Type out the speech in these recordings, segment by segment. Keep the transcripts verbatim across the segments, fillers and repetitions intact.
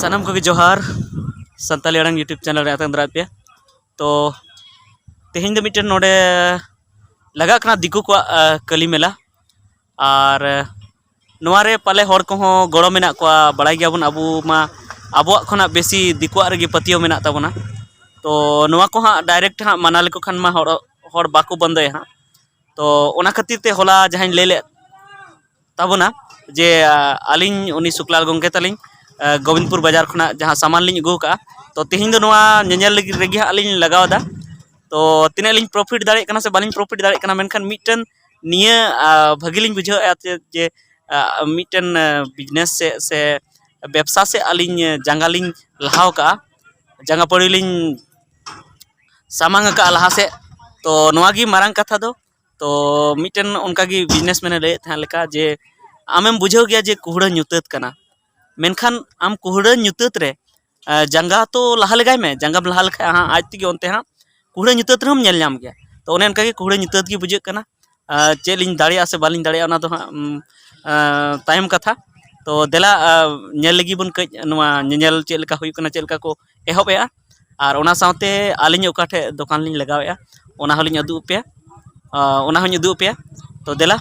ᱥᱟᱱᱟᱢ ᱠᱚᱜᱮ ᱡᱚᱦᱟᱨ᱾ ᱥᱟᱱᱛᱟᱞᱤ ᱟᱲᱟᱝ YouTube ᱪᱮᱱᱮᱞ ᱨᱮ ᱟᱛᱟᱝ ᱫᱟᱨᱟᱢ ᱯᱮᱭᱟ᱾ ᱛᱚ ᱛᱮᱦᱮᱧ ᱫᱚ ᱢᱤᱫᱴᱮᱱ ᱱᱚᱰᱮ ᱞᱟᱜᱟᱜ ᱠᱟᱱᱟ ᱫᱤᱠᱩ ᱠᱚᱣᱟᱜ ᱟᱸ, ᱠᱟᱹᱞᱤ ᱢᱮᱞᱟ᱾ ᱟᱨ ᱱᱚᱣᱟ ᱨᱮ ᱯᱟᱞᱮ ᱦᱚᱲ ᱠᱚᱦᱚᱸ ᱜᱚᱲᱚ ᱢᱮᱱᱟᱜ ᱠᱚᱣᱟ᱾ ᱵᱟᱲᱟᱭ ᱜᱮᱭᱟᱵᱚᱱ ᱟᱵᱚ ᱢᱟ ᱟᱵᱚᱣᱟᱜ ᱠᱷᱚᱱᱟᱜ ᱵᱮᱥᱤ ᱫᱤᱠᱩᱣᱟᱜ ᱨᱮᱜᱮ ᱯᱟᱹᱛᱭᱟᱹᱣ ᱢᱮᱱᱟᱜ ᱛᱟᱵᱚᱱᱟ᱾ ᱛᱚ ᱱᱚᱣᱟ ᱠᱚ ᱦᱟᱸᱜ ᱰᱟᱭᱨᱮᱠᱴ ᱦᱟᱸᱜ ᱢᱟᱱᱟ ᱞᱮᱠᱚ ᱠᱷᱟᱱ ᱢᱟ ᱦᱚᱲ ᱦᱚᱲ ᱵᱟᱠᱚ ᱵᱚᱱᱫᱚᱭᱟ ᱦᱟᱸᱜ᱾ ᱛᱚ ᱚᱱᱟ ᱠᱷᱟᱹᱛᱤᱨ ᱛᱮ ᱦᱚᱞᱟ ᱡᱟᱦᱟᱸᱧ ᱞᱟᱹᱭ ᱞᱮᱫ ᱛᱟᱵᱚᱱᱟ ᱡᱮ ᱟᱹᱞᱤᱧ ᱩᱱᱤ ᱥᱩᱠᱞᱟᱞ ᱜᱚᱢᱠᱮ ᱛᱟᱹᱞᱤᱧ ᱜᱳᱵᱤᱱᱫᱽᱯᱩᱨ ᱵᱟᱡᱟᱨ ᱠᱷᱚᱱᱟᱜ ᱡᱟᱦᱟᱸ ᱥᱟᱢᱟᱱ ᱞᱤᱧ ᱟᱹᱜᱩ ᱟᱠᱟᱫᱼᱟ, ᱛᱚ ᱛᱮᱦᱮᱧ ᱫᱚ ᱱᱚᱣᱟ ᱧᱮᱧᱮᱞ ᱞᱟᱹᱜᱤᱫ ᱨᱮᱜᱮ ᱦᱟᱸᱜ ᱞᱤᱧ ᱞᱟᱜᱟᱣ ᱮᱫᱟ᱾ ᱛᱚ ᱛᱤᱱᱟᱹᱜ ᱞᱤᱧ ᱯᱨᱚᱯᱷᱤᱴ ᱫᱟᱲᱮᱭᱟᱜ ᱠᱟᱱᱟ ᱥᱮ ᱵᱟᱹᱞᱤᱧ ᱯᱨᱚᱯᱷᱤᱴ ᱫᱟᱲᱮᱭᱟᱜ ᱠᱟᱱᱟ, ᱢᱮᱱᱠᱷᱟᱱ ᱢᱤᱫᱴᱮᱱ ᱱᱤᱭᱟᱹ ᱵᱷᱟᱹᱜᱤ ᱞᱤᱧ ᱵᱩᱡᱷᱟᱹᱣᱮᱫᱼᱟ ᱡᱮ ᱢᱤᱫᱴᱮᱱ ᱵᱤᱡᱽᱱᱮᱥ ᱥᱮᱫ ᱥᱮ ᱵᱮᱵᱽᱥᱟ ᱥᱮᱫ ᱟᱹᱞᱤᱧ ᱡᱟᱸᱜᱟ ᱞᱤᱧ ᱞᱟᱦᱟᱣ ᱠᱟᱜᱼᱟ, ᱡᱟᱸᱜᱟ ᱯᱟᱹᱲᱤ ᱞᱤᱧ ᱥᱟᱢᱟᱝ ᱟᱠᱟᱫᱼᱟ ᱞᱟᱦᱟ ᱥᱮᱫ᱾ ᱛᱚ ᱱᱚᱣᱟ ᱜᱮ ᱢᱟᱨᱟᱝ ᱠᱟᱛᱷᱟ ᱫᱚ᱾ ᱛᱚ ᱢᱤᱫᱴᱮᱱ ᱚᱱᱠᱟᱜᱮ ᱵᱤᱡᱽᱱᱮᱥ ᱢᱮᱱᱮ ᱞᱟᱹᱭᱮᱫ ᱛᱟᱦᱮᱸ ᱞᱮᱠᱟ ᱡᱮ ᱟᱢᱮᱢ ᱵᱩᱡᱷᱟᱹᱣ ᱜᱮᱭᱟ ᱡᱮ ᱠᱩᱦᱲᱟᱹ ᱧᱩᱛᱟᱹᱛ ᱠᱟᱱᱟ, ᱢᱮᱱᱠᱷᱟᱱ ᱟᱢ ᱠᱩᱦᱲᱟᱹ ᱧᱩᱛᱟᱹᱛ ᱨᱮ ᱡᱟᱸᱜᱟ ᱛᱚ ᱞᱟᱦᱟ ᱞᱮᱜᱟᱭ ᱢᱮ᱾ ᱡᱟᱸᱜᱟᱢ ᱞᱟᱦᱟ ᱞᱮᱠᱷᱟᱱ ᱦᱟᱸᱜ ᱟᱡ ᱛᱮᱜᱮ ᱚᱱᱛᱮ ᱦᱟᱸᱜ ᱠᱩᱦᱲᱟᱹ ᱧᱩᱛᱟᱹᱛ ᱨᱮᱦᱚᱸᱢ ᱧᱮᱞ ᱧᱟᱢ ᱜᱮᱭᱟ᱾ ᱛᱚ ᱚᱱᱮ ᱚᱱᱠᱟᱜᱮ ᱠᱩᱦᱲᱟᱹ ᱧᱩᱛᱟᱹᱛ ᱜᱮ ᱵᱩᱡᱷᱟᱹᱜ ᱠᱟᱱᱟ᱾ ᱪᱮᱫ ᱞᱤᱧ ᱫᱟᱲᱮᱭᱟᱜᱼᱟ ᱥᱮ ᱵᱟᱹᱞᱤᱧ ᱫᱟᱲᱮᱭᱟᱜᱼᱟ, ᱚᱱᱟ ᱫᱚ ᱦᱟᱸᱜ ᱛᱟᱭᱚᱢ ᱠᱟᱛᱷᱟ᱾ ᱛᱚ ᱫᱮᱞᱟ, ᱧᱮᱞ ᱞᱮᱜᱮ ᱵᱚᱱ ᱠᱟᱹᱡ ᱱᱚᱣᱟ ᱧᱮᱧᱮᱞ ᱪᱮᱫ ᱞᱮᱠᱟ ᱦᱩᱭᱩᱜ ᱠᱟᱱᱟ, ᱪᱮᱫ ᱞᱮᱠᱟ ᱠᱚ ᱮᱦᱚᱵ ᱮᱜᱼᱟ, ᱟᱨ ᱚᱱᱟ ᱥᱟᱶᱛᱮ ᱟᱹᱞᱤᱧ ᱚᱠᱟ ᱴᱷᱮᱡ ᱫᱚᱠᱟᱱ ᱞᱤᱧ ᱞᱟᱜᱟᱣᱮᱜᱼᱟ, ᱚᱱᱟ ᱦᱚᱸᱞᱤᱧ ᱩᱫᱩᱜ ᱟᱯᱮᱭᱟ᱾ ᱚᱱᱟ ᱦᱚᱸᱧ ᱩᱫᱩᱜ ᱟᱯᱮᱭᱟ᱾ ᱛᱚ ᱫᱮᱞᱟ,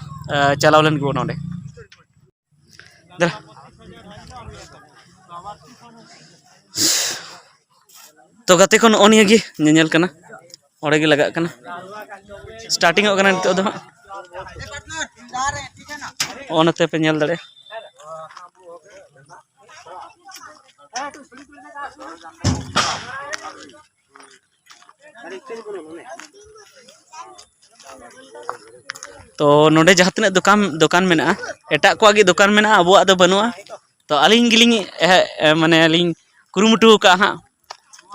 ᱪᱟᱞᱟᱣ ᱞᱮᱱ ᱜᱮᱵᱚᱱ ᱚᱸᱰᱮ᱾ ᱫᱮᱞᱟ᱾ ᱛᱚ ᱜᱟᱛᱮ ᱠᱚ, ᱱᱚᱜᱼᱚ ᱱᱤᱭᱟᱹ ᱜᱮ ᱧᱮᱧᱮᱞ ᱠᱟᱱᱟ, ᱚᱸᱰᱮ ᱜᱮ ᱞᱟᱜᱟᱜ ᱠᱟᱱᱟ, ᱥᱴᱟᱨᱴᱤᱝ ᱚᱜ ᱠᱟᱱᱟ ᱱᱤᱛᱚᱜ ᱫᱚ ᱦᱟᱸᱜ᱾ ᱱᱚᱜᱼᱚ ᱱᱚᱛᱮ ᱯᱮ ᱧᱮᱞ ᱫᱟᱲᱮᱭᱟᱜᱼᱟ᱾ ᱛᱚ ᱱᱚᱰᱮ ᱡᱟᱦᱟᱸ ᱛᱤᱱᱟᱹᱜ ᱫᱚᱠᱟᱱ ᱫᱚᱠᱟᱱ ᱢᱮᱱᱟᱜᱼᱟ, ᱮᱴᱟᱜ ᱠᱚᱣᱟᱜ ᱜᱮ ᱫᱚᱠᱟᱱ ᱢᱮᱱᱟᱜᱼᱟ, ᱟᱵᱚᱣᱟᱜ ᱫᱚ ᱵᱟᱹᱱᱩᱜᱼᱟ᱾ ᱛᱚ ᱟᱹᱞᱤᱧ ᱜᱮᱞᱤᱧ ᱮᱦ-, ᱮ, ᱢᱟᱱᱮ ᱞᱤᱧ ᱠᱩᱨᱩᱢᱩᱴᱩ ᱟᱠᱟᱫᱼᱟ ᱦᱟᱸᱜ,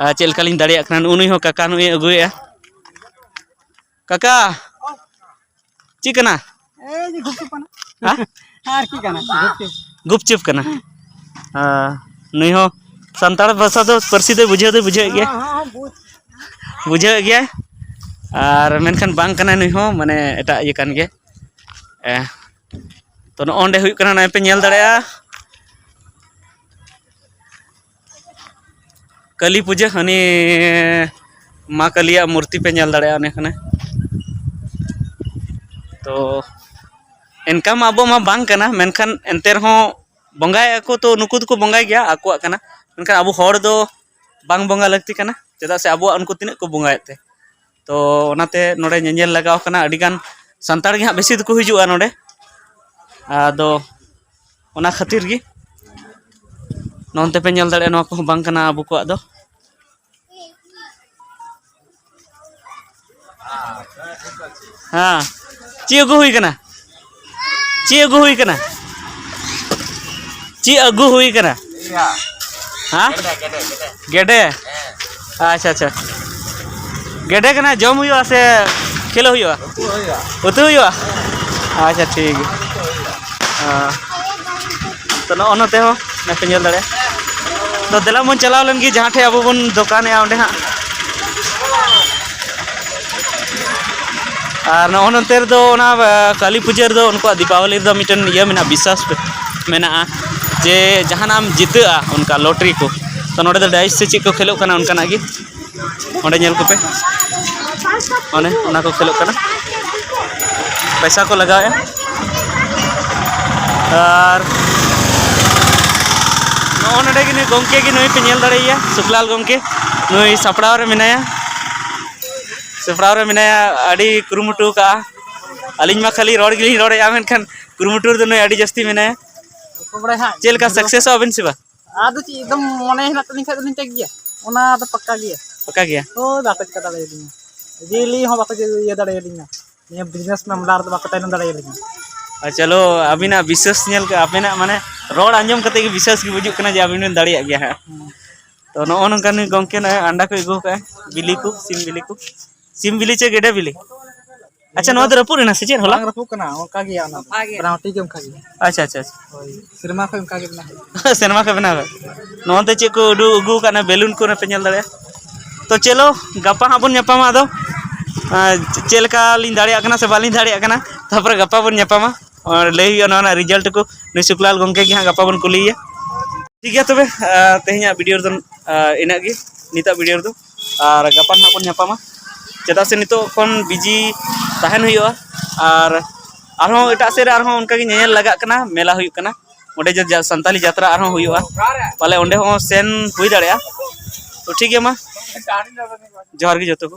ᱟᱨ ᱪᱮᱫ ᱞᱮᱠᱟ ᱞᱤᱧ ᱫᱟᱲᱮᱭᱟᱜ ᱠᱟᱱᱟ᱾ ᱱᱩᱜᱼᱩ ᱱᱩᱭ ᱦᱚᱸ ᱠᱟᱠᱟ ᱱᱩᱭ ᱮ ᱟᱹᱜᱩᱭᱮᱫᱼᱟ᱾ ᱠᱟᱠᱟ, ᱪᱮᱫ ᱠᱟᱱᱟ? ᱮᱭ ᱡᱮ ᱜᱩᱯᱪᱩᱯ ᱠᱟᱱᱟ᱾ ᱦᱮᱸ? ᱟᱨ ᱪᱮᱫ ᱠᱟᱱᱟ? ᱜᱩᱯᱪᱩᱯ᱾ ᱜᱩᱯᱪᱩᱯ ᱠᱟᱱᱟ᱾ ᱟᱨ ᱱᱩᱭ ᱦᱚᱸ ᱥᱟᱱᱛᱟᱲ ᱵᱷᱟᱥᱟ ᱫᱚ, ᱯᱟᱹᱨᱥᱤ ᱫᱚᱭ ᱵᱩᱡᱷᱟᱹᱣ ᱫᱚᱭ ᱵᱩᱡᱷᱟᱹᱣᱮᱫ ᱜᱮᱭᱟ᱾ ᱦᱮᱸ, ᱦᱮᱸ, ᱵᱩᱡᱽ᱾ ᱵᱩᱡᱷᱟᱹᱣᱮᱫ ᱜᱮᱭᱟᱭ᱾ ᱟᱨ ᱢᱮᱱᱠᱷᱟᱱ ᱵᱟᱝ ᱠᱟᱱᱟᱭ ᱱᱩᱭ ᱦᱚᱸ, ᱢᱟᱱᱮ ᱮᱴᱟᱜ ᱤᱭᱟᱹ ᱠᱟᱱ ᱜᱮᱭᱟᱭ᱾ ᱮ, ᱛᱚ ᱱᱚᱜᱼᱚ ᱱᱚᱸᱰᱮ ᱦᱩᱭᱩᱜ ᱠᱟᱱᱟ, ᱱᱚᱜᱼᱚᱭ ᱯᱮ ᱧᱮᱞ ᱫᱟᱲᱮᱭᱟᱜᱼᱟ᱾ ᱠᱟᱹᱞᱤ ᱯᱩᱡᱟᱹ, ᱦᱟᱹᱱᱤ ᱢᱟ ᱠᱟᱹᱞᱤᱭᱟᱜ ᱢᱩᱨᱛᱤ ᱯᱮ ᱧᱮᱞ ᱫᱟᱲᱮᱭᱟᱜᱼᱟ ᱚᱱᱮ ᱠᱟᱱᱟ᱾ ᱛᱚ ᱮᱱᱠᱟ ᱢᱟ ᱟᱵᱚ ᱢᱟ ᱵᱟᱝ ᱠᱟᱱᱟ, ᱢᱮᱱᱠᱷᱟᱱ ᱮᱱᱛᱮ ᱨᱮᱦᱚᱸ ᱵᱚᱸᱜᱟᱭᱮᱫᱼᱟ ᱠᱚ, ᱛᱚ ᱱᱩᱠᱩ ᱫᱚᱠᱚ ᱵᱚᱸᱜᱟᱭ ᱜᱮᱭᱟ ᱟᱠᱚᱣᱟᱜ ᱠᱟᱱᱟ, ᱢᱮᱱᱠᱷᱟᱱ ᱟᱵᱚ ᱦᱚᱲ ᱫᱚ ᱵᱟᱝ ᱵᱚᱸᱜᱟ ᱞᱟᱹᱠᱛᱤ ᱠᱟᱱᱟ, ᱪᱮᱫᱟᱜ ᱥᱮ ᱟᱵᱚᱣᱟᱜ ᱩᱱᱠᱩ ᱛᱤᱱᱟᱹᱜ ᱠᱚ ᱵᱚᱸᱜᱟᱭᱮᱫ ᱛᱮ᱾ ᱛᱚ ᱚᱱᱟᱛᱮ ᱱᱚᱰᱮ ᱧᱮᱧᱮᱞ ᱞᱟᱜᱟᱣ ᱠᱟᱱᱟ, ᱟᱹᱰᱤᱜᱟᱱ ᱥᱟᱱᱛᱟᱲ ᱜᱮ ᱦᱟᱸᱜ ᱵᱮᱥᱤ ᱫᱚᱠᱚ ᱦᱤᱡᱩᱜᱼᱟ ᱱᱚᱰᱮ᱾ ᱟᱫᱚ ᱚᱱᱟ ᱠᱷᱟᱹᱛᱤᱨ ᱜᱮ ᱱᱚᱱᱛᱮ ᱯᱮ ᱧᱮᱞ ᱫᱟᱲᱮᱭᱟᱜᱼᱟ, ᱱᱚᱣᱟ ᱠᱚᱦᱚᱸ ᱵᱟᱝ ᱠᱟᱱᱟ ᱟᱵᱚ ᱠᱚᱣᱟᱜ ᱫᱚ᱾ ᱦᱮᱸ, ᱪᱮᱫ ᱟᱹᱜᱩ ᱦᱩᱭ ᱠᱟᱱᱟ? ᱪᱮᱫ ᱟᱹᱜᱩ ᱦᱩᱭ ᱠᱟᱱᱟ? ᱪᱮᱫ ᱟᱹᱜᱩ ᱦᱩᱭ ᱠᱟᱱᱟ? ᱦᱮᱸ? ᱜᱮᱰᱮ? ᱟᱪᱪᱷᱟ, ᱟᱪᱪᱷᱟ᱾ ᱜᱮᱰᱮ ᱠᱟᱱᱟ, ᱡᱚᱢ ᱦᱩᱭᱩᱜᱼᱟ ᱥᱮ ᱠᱷᱮᱞᱳ ᱦᱩᱭᱩᱜᱼᱟ? ᱩᱛᱩ ᱦᱩᱭᱩᱜᱼᱟ᱾ ᱟᱪᱪᱷᱟ, ᱴᱷᱤᱠ ᱜᱮᱭᱟ᱾ ᱦᱮᱸ᱾ ᱛᱚ, ᱱᱚᱜᱼᱚ ᱱᱚᱛᱮ ᱦᱚᱸ ᱱᱚᱛᱮ ᱧᱮᱞ ᱫᱟᱲᱮᱭᱟᱜᱼᱟ᱾ ᱛᱚ, ᱫᱮᱞᱟ ᱵᱚᱱ ᱪᱟᱞᱟᱣ ᱞᱮᱱ ᱜᱮ, ᱡᱟᱦᱟᱸ ᱴᱷᱮᱡ ᱟᱵᱚ ᱵᱚᱱ ᱫᱚᱠᱟᱱᱮᱜᱼᱟ ᱚᱸᱰᱮ ᱦᱟᱸᱜ᱾ ᱟᱨ ᱱᱚᱜᱼᱚ ᱱᱚᱛᱮ ᱨᱮᱫᱚ ᱚᱱᱟ, ᱟ, ᱠᱟᱹᱞᱤ ᱯᱩᱡᱟᱹ ᱨᱮᱫᱚ ᱩᱱᱠᱩᱣᱟᱜ ᱫᱤᱯᱟᱵᱚᱞᱤ ᱨᱮᱫᱚ ᱢᱤᱫᱴᱮᱱ ᱤᱭᱟᱹ ᱢᱮᱱᱟᱜᱼᱟ, ᱵᱤᱥᱥᱟᱥ ᱢᱮᱱᱟᱜᱼᱟ ᱡᱮ ᱡᱟᱦᱟᱱᱟᱜ ᱮᱢ ᱡᱤᱛᱟᱹᱜᱼᱟ, ᱚᱱᱠᱟ ᱞᱚᱴᱨᱤ ᱠᱚ᱾ ᱛᱚ, ᱱᱚᱰᱮ ᱫᱚ ᱰᱟᱭᱤᱥ ᱥᱮ ᱪᱮᱫ ᱠᱚ ᱠᱷᱮᱞᱳᱜ ᱠᱟᱱᱟ, ᱚᱱᱠᱟᱱᱟᱜ ᱜᱮ᱾ ᱚᱸᱰᱮ ᱧᱮᱞ ᱠᱚᱯᱮ, ᱚᱱᱮ ᱚᱱᱟ ᱠᱚ ᱠᱷᱮᱞᱳᱜ ᱠᱟᱱᱟ, ᱯᱚᱭᱥᱟ ᱠᱚ ᱞᱟᱜᱟᱣᱮᱫᱼᱟ᱾ ᱟᱨ ᱱᱚᱜᱼᱚ ᱱᱚᱰᱮ ᱜᱮ ᱱᱩᱭ ᱜᱚᱢᱠᱮ ᱜᱮ, ᱱᱩᱭ ᱯᱮ ᱧᱮᱞ ᱫᱟᱲᱮᱭᱟᱭᱟ, ᱥᱩᱠᱞᱟᱞ ᱜᱚᱢᱠᱮ, ᱱᱩᱭ ᱥᱟᱯᱲᱟᱣ ᱨᱮ ᱢᱮᱱᱟᱭᱟ, ᱥᱟᱯᱲᱟᱣ ᱨᱮ ᱢᱮᱱᱟᱭᱟ, ᱟᱹᱰᱤ ᱠᱩᱨᱩᱢᱩᱴᱩ ᱠᱟᱜᱼᱟ᱾ ᱟᱹᱞᱤᱧ ᱢᱟ ᱠᱷᱟᱹᱞᱤ ᱨᱚᱲ ᱜᱮᱞᱤᱧ ᱨᱚᱲᱮᱫᱼᱟ, ᱢᱮᱱᱠᱷᱟᱱ ᱠᱩᱨᱩᱢᱩᱴᱩ ᱨᱮᱫᱚ ᱱᱩᱭ ᱟᱹᱰᱤ ᱡᱟᱹᱥᱛᱤ ᱢᱮᱱᱟᱭᱟ᱾ ᱜᱚᱞᱯᱚ ᱵᱟᱲᱟᱭ ᱦᱟᱸᱜ᱾ ᱪᱮᱫ ᱞᱮᱠᱟ, ᱥᱟᱠᱥᱮᱥᱚᱜᱼᱟ ᱟᱵᱤᱱ ᱥᱮ ᱵᱟᱝ? ᱟᱫᱚ ᱪᱮᱫ, ᱮᱠᱫᱚᱢ ᱢᱚᱱᱮ ᱦᱮᱱᱟᱜ ᱛᱟᱹᱞᱤᱧ ᱠᱷᱟᱡ ᱫᱚᱞᱤᱧ ᱪᱮᱠ ᱜᱮᱭᱟ, ᱚᱱᱟ ᱫᱚ ᱯᱟᱠᱟ ᱜᱮᱭᱟ᱾ ᱯᱟᱠᱟ ᱜᱮᱭᱟ? ᱦᱳᱭ, ᱵᱟᱠᱚ ᱪᱮᱠᱟ ᱫᱟᱲᱮᱭᱟᱞᱤᱧᱟ, ᱡᱤᱞᱤ ᱦᱚᱸ ᱵᱟᱠᱚ ᱤᱭᱟᱹ ᱫᱟᱲᱮᱭᱟᱞᱤᱧᱟ᱾ ᱱᱤᱭᱟᱹ ᱵᱤᱡᱽᱱᱮᱥ ᱢᱟᱢᱞᱟ ᱨᱮᱫᱚ ᱵᱟᱠᱚ ᱛᱟᱭᱱᱚᱢ ᱫᱟᱲᱮᱭᱟᱞᱤᱧᱟ᱾ ᱟᱨ ᱪᱚᱞᱚ, ᱟᱹᱵᱤᱱᱟᱜ ᱵᱤᱥᱥᱟᱹᱥ ᱧᱮᱞ ᱠᱟᱛᱮ, ᱟᱵᱮᱱᱟᱜ ᱢᱟᱱᱮ ᱨᱚᱲ ᱟᱸᱡᱚᱢ ᱠᱟᱛᱮ ᱜᱮ ᱵᱤᱥᱥᱟᱹᱥ ᱜᱮ ᱵᱩᱡᱩᱜ ᱠᱟᱱᱟ ᱡᱮ ᱟᱵᱤᱱ ᱵᱤᱱ ᱫᱟᱲᱮᱭᱟᱜ ᱜᱮᱭᱟ ᱦᱟᱸᱜ᱾ ᱦᱩᱸ᱾ ᱛᱚ, ᱱᱚᱜᱼᱚ ᱱᱚᱝᱠᱟ ᱱᱩᱭ ᱜᱚᱢᱠᱮ ᱱᱚᱜᱼᱚᱭ ᱟᱱᱰᱟ ᱠᱚᱭ ᱟᱹᱜᱩ ᱠᱟᱜᱼᱟ, ᱵᱤᱞᱤ ᱠᱚ, ᱥᱤᱢ ᱵᱤᱞᱤ ᱠᱚ, ᱥᱤᱢ ᱵᱤᱞᱤ ᱪᱮ ᱜᱮᱰᱮ ᱵᱤᱞᱤ? ᱟᱪᱪᱷᱟ, ᱱᱚᱣᱟ ᱫᱚ ᱨᱟᱹᱯᱩᱫ ᱮᱱᱟ ᱥᱮ ᱪᱮᱫ ᱦᱚᱞᱟ? ᱵᱟᱝ ᱨᱟᱹᱯᱩᱫ ᱠᱟᱱᱟ, ᱚᱱᱠᱟ ᱜᱮᱭᱟ ᱚᱱᱟ ᱫᱚ᱾ ᱵᱟᱱᱟᱨᱴᱤ ᱜᱮ ᱚᱱᱠᱟ ᱜᱮᱭᱟ᱾ ᱟᱪᱪᱷᱟ, ᱟᱪᱪᱷᱟ, ᱟᱪᱪᱷᱟ᱾ ᱦᱳᱭ, ᱥᱮᱨᱢᱟ ᱠᱷᱚᱱ ᱚᱱᱠᱟ ᱜᱮ ᱢᱮᱱᱟᱜᱼᱟ᱾ ᱥᱮᱨᱢᱟ ᱠᱷᱚᱱ ᱵᱮᱱᱟᱣ ᱠᱟᱜ᱾ ᱱᱚᱜᱼᱚ ᱱᱚᱛᱮ ᱪᱮᱫ ᱠᱚ ᱩᱰᱩᱠ ᱟᱹᱜᱩ ᱟᱠᱟᱫ, ᱚᱱᱟ ᱵᱮᱞᱩᱱ ᱠᱚ ᱚᱱᱟ ᱯᱮ ᱧᱮᱞ ᱫᱟᱲᱮᱭᱟᱜᱼᱟ᱾ ᱛᱚ ᱪᱚᱞᱚ, ᱜᱟᱯᱟ ᱦᱟᱸᱜ ᱵᱚᱱ ᱧᱟᱯᱟᱢᱟ ᱟᱫᱚ᱾ ᱟᱨ ᱪᱮᱫ ᱞᱮᱠᱟ ᱞᱤᱧ ᱫᱟᱲᱮᱭᱟᱜ ᱠᱟᱱᱟ ᱥᱮ ᱵᱟᱹᱞᱤᱧ ᱫᱟᱲᱮᱭᱟᱜ ᱠᱟᱱᱟ, ᱛᱟᱨᱯᱚᱨᱮ ᱜᱟᱯᱟ ᱵᱚᱱ ᱧᱟᱯᱟᱢᱟ᱾ ᱟᱨ ᱞᱟᱹᱭ ᱦᱩᱭᱩᱜᱼᱟ ᱱᱚᱣᱟ ᱨᱮᱱᱟᱜ ᱨᱮᱡᱟᱞᱴ ᱠᱚ᱾ ᱱᱩᱭ ᱥᱩᱠᱞᱟᱞ ᱜᱚᱢᱠᱮ ᱜᱮ ᱦᱟᱸᱜ ᱜᱟᱯᱟ ᱵᱚᱱ ᱠᱩᱞᱤᱭᱮᱭᱟ᱾ ᱴᱷᱤᱠ ᱜᱮᱭᱟ ᱛᱚᱵᱮ, ᱟᱨ ᱛᱮᱦᱮᱧᱟᱜ ᱵᱷᱤᱰᱤᱭᱳ ᱨᱮᱫᱚ ᱟᱨ ᱤᱱᱟᱹᱜ ᱜᱮ, ᱱᱤᱛᱟᱜ ᱵᱷᱤᱰᱤᱭᱳ ᱨᱮᱫᱚ᱾ ᱟᱨ ᱜᱟᱯᱟ ᱱᱟᱦᱟᱜ ᱵᱚᱱ ᱧᱟᱯᱟᱢᱟ, ᱪᱮᱫᱟᱜ ᱥᱮ ᱱᱤᱛᱚᱜ ᱠᱷᱚᱱ ᱵᱤᱡᱤ ᱛᱟᱦᱮᱱ ᱦᱩᱭᱩᱜᱼᱟ᱾ ᱟᱨ ᱟᱨᱦᱚᱸ ᱮᱴᱟᱜ ᱥᱮᱫ ᱨᱮ ᱟᱨᱦᱚᱸ ᱚᱱᱠᱟᱜᱮ ᱧᱮᱧᱮᱞ ᱞᱟᱜᱟᱜ ᱠᱟᱱᱟ, ᱢᱮᱞᱟ ᱦᱩᱭᱩᱜ ᱠᱟᱱᱟ, ᱚᱸᱰᱮ ᱡᱮ ᱡᱟ- ᱥᱟᱱᱛᱟᱞᱤ ᱡᱟᱛᱨᱟ ᱟᱨᱦᱚᱸ ᱦᱩᱭᱩᱜᱼᱟ, ᱯᱟᱞᱮ ᱚᱸᱰᱮ ᱦᱚᱸ ᱥᱮᱱ ᱦᱩᱭ ᱫᱟᱲᱮᱭᱟᱜᱼᱟ᱾ ᱛᱚ ᱴᱷᱤᱠ ᱜᱮᱭᱟ, ᱢᱟ ᱡᱚᱦᱟᱨ ᱜᱮ ᱡᱚᱛᱚ ᱠᱚ᱾